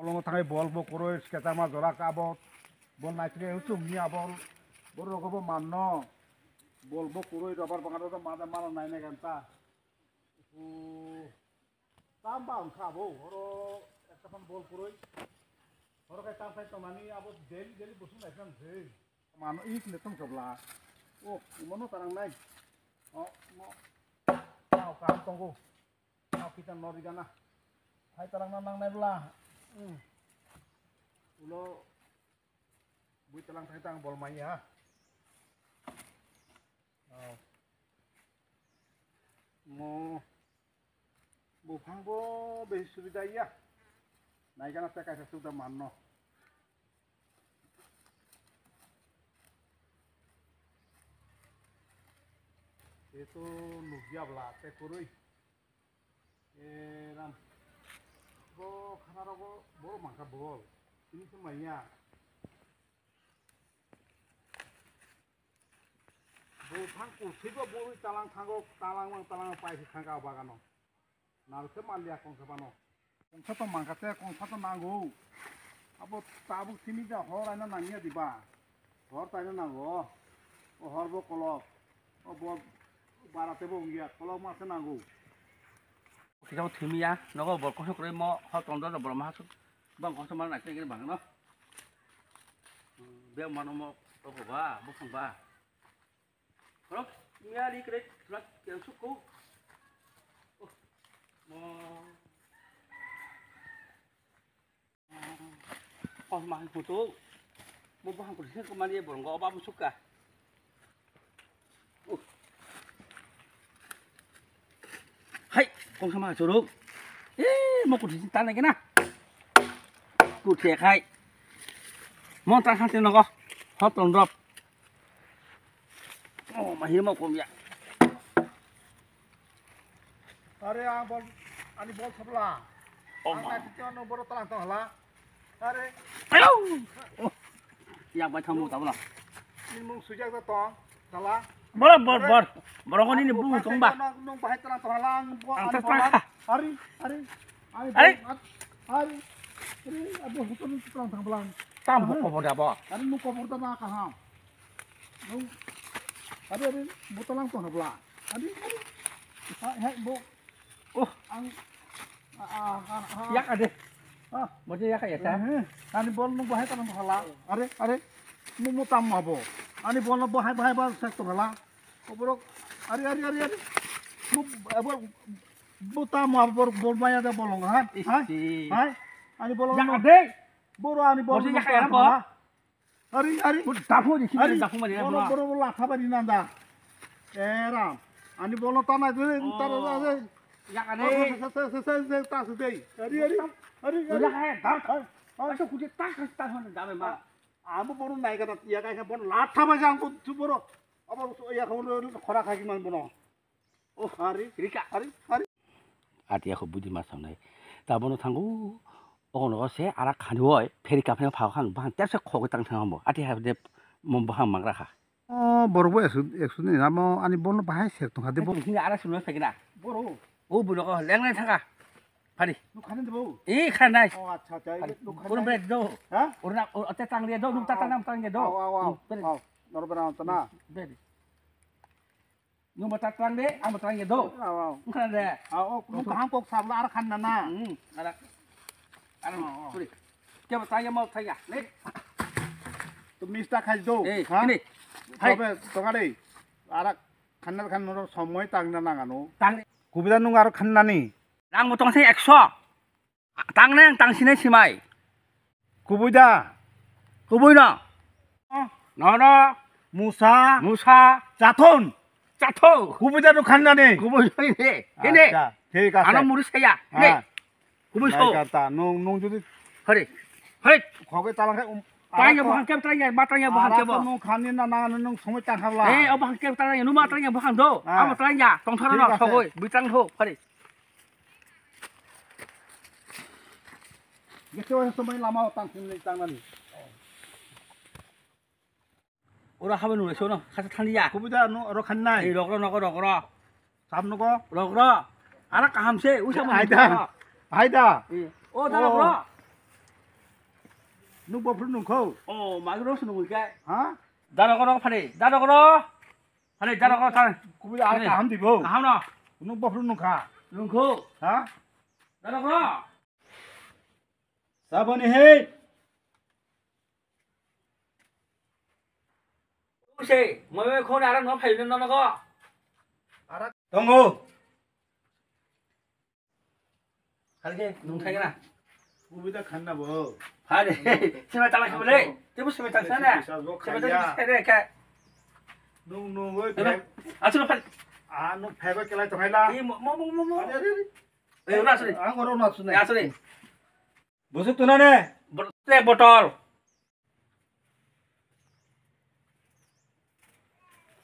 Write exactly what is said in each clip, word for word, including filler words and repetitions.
Bolongo thangwi bol bo kwrwi sketama jora ka bo. Bol naitugwi chumni abol. Borok bo manno. Bol bo kwrwi robar bangaro ma da mala naina ganta. Tam ba wngkha abo, oro ekta phan bol kwrwi. Oro khe tam sai tongmani abo daily daily busung naikha se. Mano ik le tong chobla. O, imono tarang nai. O, mo. Tao kaham tongo. Tao kita no rigana. Hai tarang na nang nai bla. Hmm. Ulo bui talang thai tang bol mai ha. Oh. Mo buphang bo besi subida ya. Naigana te kaisa sukda manno. Eto nukya bla te kwrwi. E ram. Bo khana rogo bo mangka bol. Ini se manya. Buphang kursibo bui talang thango, talang mang talang pai si thangka bagano. Narwkhe manliya kongsa bano. Kongsa to mangkha te, kongsa to nango. Abo tabuk simi da hor aina nangya diba. Hor taina nango. O hor bo kolok. O bo bara tebo wngya, kolok ma se nango. Kisa thimi ya, nogo bor kosok roi mo, hor tongdo no bor ma hasuk. Bang kosok ma na kene bang no. Be mano mo to ko ba, bo khang ba. Khorok miya ri kre thura kya suk ko. Oh. Mo. Oh, ma ko to. Mo bahang ko hin ko mali borong go ba bu suk ka. Oh. Hai, kong sama choro. Eh, mo ko tin tan na. Ko the khai. Mo ta khan te no go. Hot on drop. Oh, ma himo kom ya. Are ang bol, ani bol sabla. Oh, ang ma. Tadi tiang no boro talang tong hala. Are. Ayo. Oh. Yang bai thamu tabla. Ni mung sujak ta tong hala. Bor, bor, bor. Bor ko ni ni bu tong ba. Nung bahai talang tong hala ang bo. Ang ani ta bola. Are, are. Are. Are. Are. Are, abo hotel ni talang tong bla. Tam bo ko bo da bo. Are nu ko bo da na ka ha. Nung, adi, adi, botalang tong habla. Adi, adi. Ha, hai, bo. Oh. Ang, a, a, a, a. Yak ade. Ah. Mo je yak ya sa. Eh, ani bol nung bahai talang hala. Are, are. Mo, mo tam ma bo. Ani bol no bahai, bahai ba sek tong hala. Ko borok. Are, are, are, are. Mo, eh, bo, bo tam ma bor, bol maya da bolong ha. Hai. Hai. Ani bol. Yak ade. Boro ani bol. Mo je yak ya bo. Ari, ari. Bo dapho di, ari, dapho mari, bolo, bolo. Bolo, bolo, latha bari nanda. Eh, Ram. Ani bolo tana je, oh, tara je. Yak ane. Oh, se, se, ta se dei. Ari, ari. Ari, ari. Udah, eh, dar. Ai, ai. Acha kuje tak, tak, tak, tak, dame ma. Amo bolo nai kana, ya kai ka bolo latha bari jang ko tu bolo. Abo ya ko khora khai man bono. Oh, hari, rika, hari, hari. Ati ako budi ma sangnai. Tabono thango, okono se arak khani oi, pheri kaphne phao khang, bahang tepse khogoi tang thang hambo. Ati ha de mo bahang mangra kha. Oh, borok bo ekso, ekso ni namo ani bolno bahai sek tong kha de bo. Sini arak suno phegina. Boro. O buno ko lengnai thanga. Phari. Nuk khani de bo. E khanai. Oh, acha, acha. Phari. Nuk khani. Boro bed do. Ha? Orna, o, te tang de do, nuk ta tang, tang de do. Aw, aw, aw. Hmm, bed. Aw, nor bera tana. Bed. Nung bo ta twlang de, ang bo twlang ya do. Aw, aw. Wngkha de. Aw, o, nung kaham kok sabla ar khan na na. Hmm, ara. Ara, aw, aw. Sorry. Kebo twlang ya, mo twlang ya. Le. To mista khai do. Eh, ha? Ini. Hai. Tobe, tonga de. Ara khan na khan no somoi tang na nang ano. Tang. Kubida nung ar khan na ni. Nang bo tong se ekso. Tangneng tangsinai simai. Kubui da. Kubui no. No, no. Musa. Musa. Chathon. Chatho. Kubui da no khanna ni. Kubui ni. Ini. Acha, thik ase. Ano muri saya. Ini. Ah. Kubui so. Nai kata, nung, nung jodi. Hari. Hari. Khoge talang khai, um, tanya bukan kem tanya, ma tanya bukan kem. Nung khani na, na, nung somoi tang khabla. Eh, oh bukan kem tanya, numa tanya bukan do. Ah. Ama tanya, tong thara no, thik ase. Sogoi, bitang tho, hari. Gete wahai somai lama o tang sini tang nani. Ora habai nung leso no, khasa thani ya. Kubui da no, oro khan nai. Ei, rok ro, nogo, rok ro. Sam nogo. Rok ro. Ara kaham se, usa mo. Aida. Aida. Eh. O, da, rok ro. Nuk bopru nungkho. Oh, magro sunu nungkha. Ha? Daro koro phani, daro koro. Phani daro koro thang. Kubi ar kaham dibo. Kaham no. Nuk bopru nungkha. Nungkho. Ha? Daro koro. Saboni he. Use, moi moi khon ara no phai no no ko. Ara tongo. Halke nung thai na. Ubida khanna bo. Phai de. Sima tala khibole. Tebu sima tala sana. Sima tala khibole ka. Nung nung oi. Asu phai. A nung phai ba kelai to haila. Mo mo mo mo. Eh, na sini. Ang oro na sini. Ya sini. Busuk tuna ne? Botol.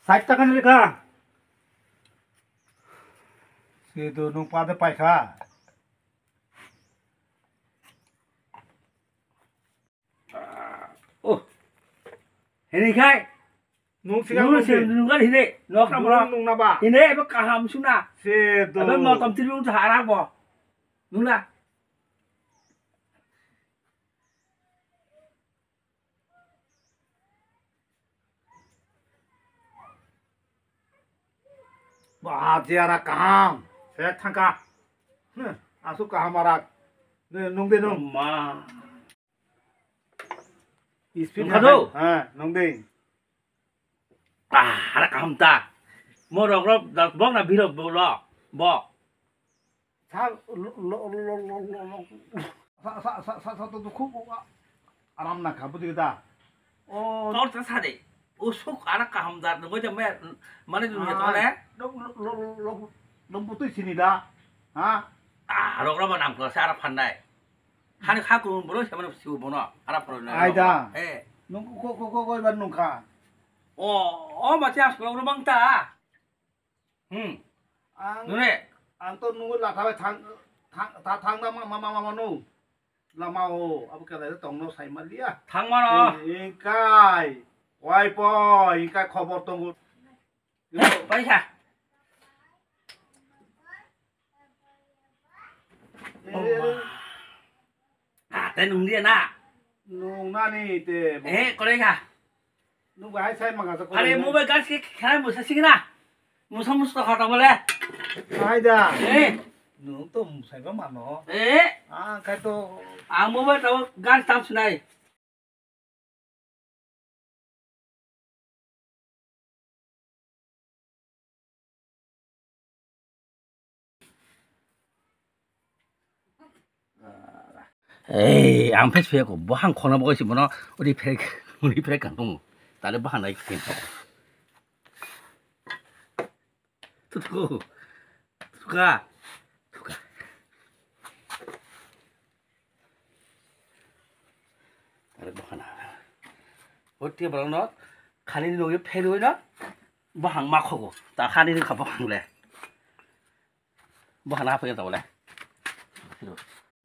Sait taka ni lekha. Sedo nung pade paikha. Oh. Hini khai. Nung sigang nung nung se nung gan hini. Nok na bora. Nung na ba. Hini ebe kaham suna. Sedo. Ebe motom tiri nung hara bo. Nung na. Ba, je ara kaham. Sek thangka. Asuk kaham arak. Nung de nung. Ma. Speed nung kha do? Ha, nung de. Ah, ara kaham ta. Mo rok rok bok na birok bo lo. Bo. Sa lo lo lo lo lo lo lo. Sa sa sa sa sa to khub aram na kha budi da. O tor ta sa de. O suk ara kaham da no de me mane dunia to ne. Lo lo lo lo lo butui sini da. Ha? Ah, rok rok ba nam ko sa ara phan dai. Hani kha kuru boro se mane siu bono ara phoro na. Ai da. Eh. Nung ko ko ko ko ba nung kha. O o ma ti as ko bang ta. Hmm. Ang, nune? Ang to nungwi latha bai thang, thang, tha-, thang da ma, ma, ma, ma, ma, no. Lama o, abo khe lai tong no sai ma liya. Thang mano. Ingkai. Wai po, ingkai khobor tongo. Paisa. Eh, oh, ma. Ah, tei nung dia na? Nung nani te. Eh, koroi kha. Nung bahai sai manga sa. Are koroi mobile gas ke khai musa sing na. Musa musa kha ta bole. Hai da. Eh. Nung to musai ba mano. Eh. Ah, khai to. Ah, mobile to gas tam sunai. Ei, ang phe suyako, bo hang khona bo kaisa bono uri phrek, uri phrek kang tongo. Tale bo hang nai khe. Tutuko. Tuka. Tuka. Are bo hana. O te borok no khani ni nugwi pherwi no. Bo hang ma khogo. Ta khani ni kha bo hang le. Bo hana phai ta le.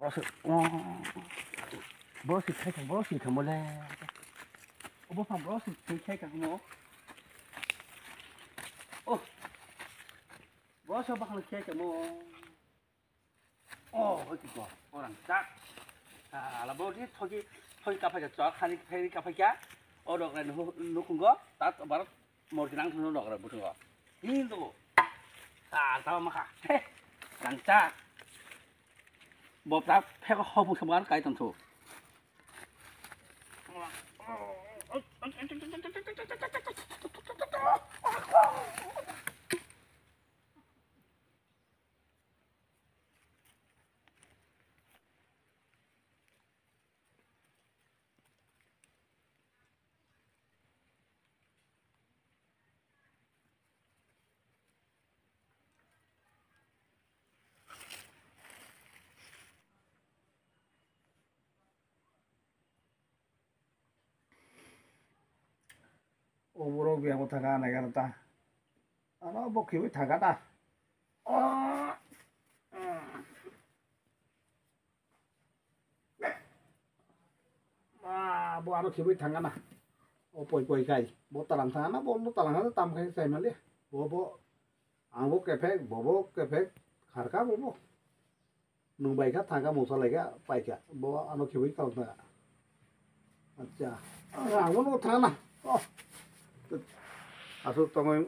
Bo se, bo se khai thang, bo se khai mo le. Bo phang bo se khai thang mo. Oh. Bo se bo hang khai thang mo. Oh, oi kiko, orang tak. Ah, ala bo di thogi, thogi kaphai ka chok, khani phai kaphai kya. O dok rai nukhungo, tat barat mor kinang thunu dok rai butungo. Hin tu. Ah, tawa makha. He, kangcha. Bo tak phek ho bu sabar kai tong thu. O borok biyang bo thangka nai gana ta. Ano bo khibi thangka ta. O. Ma, bo aro khibi thangka na. O poi poi kai. Bo talang thangka na, bo no talang thangka tam khai sai mali. Bo bo. Ang bo kephek, bo bo kephek. Kharka bo bo. Nwng bai kha thangka mungsa lai kha pai kha. Bo ano khibi kalang thangka. Acha. Ang no thana. Oh. Asuk tongoi.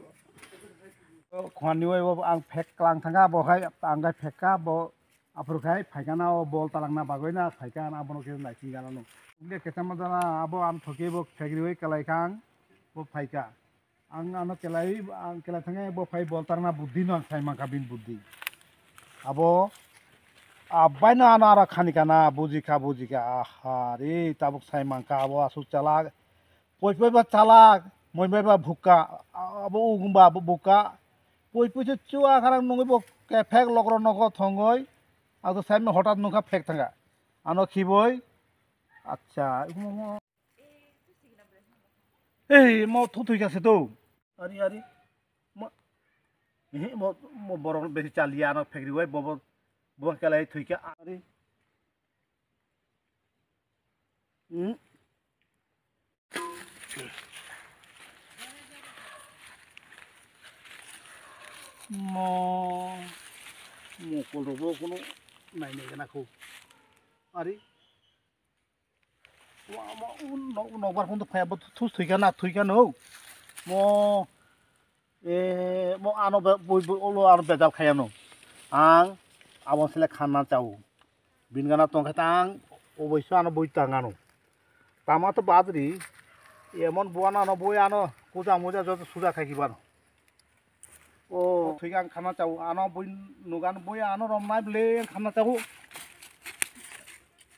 Khwani wai bo ang phek klang thanga bo hai ang gai phek ka bo aphuru khai phaikana o bol talangna bagoi na phaika na abono khe naising gana no. Inde kesa ma jana abo ang thoke bo phek riwai kalai khang bo phaika. Ang ano kelai, ang kelai thangwi bo phai bol tarna buddhi no ang sai mankha bini buddhi. Abo abai no ano aro khani kana bujikha bujikha aha re tabuk sai mankha abo asuk chalak. Poi poi ba chalak, moi bai ba bukka, abo ugum ba abo bukka. Poi poi se chua kharang nungwi bo kephek lokro nogo thongoi. Ang to sai ma hotat nungkha phek thanga. Ano khiboi. Acha. Ei, mo thu thwi kha se to. Ari, ari. Mo, ehe, mo, mo borok besi chaliya ano phekri wai bobo, bo kelai thwi kha. Ari. Hmm. Mo, mo kolrok bo kuno nai nai gana kho. Ari. Wa, wa, un, no, nokbar phone to phaya bo thus thwi kha na, thwi kha no. Mo, e, mo ano be, bui, bui, ulo ano bejal khaya no. Ang, abo sele khanna chao. Bin gana tong khe ta ang, oboiso ano bui tang ano. Tama to badri, emon buana ano bui ano, kuja muja joto suja khai kibano. O, thwi ang khanna chao, ano bui nugan bui ano romnai ble khanna chao.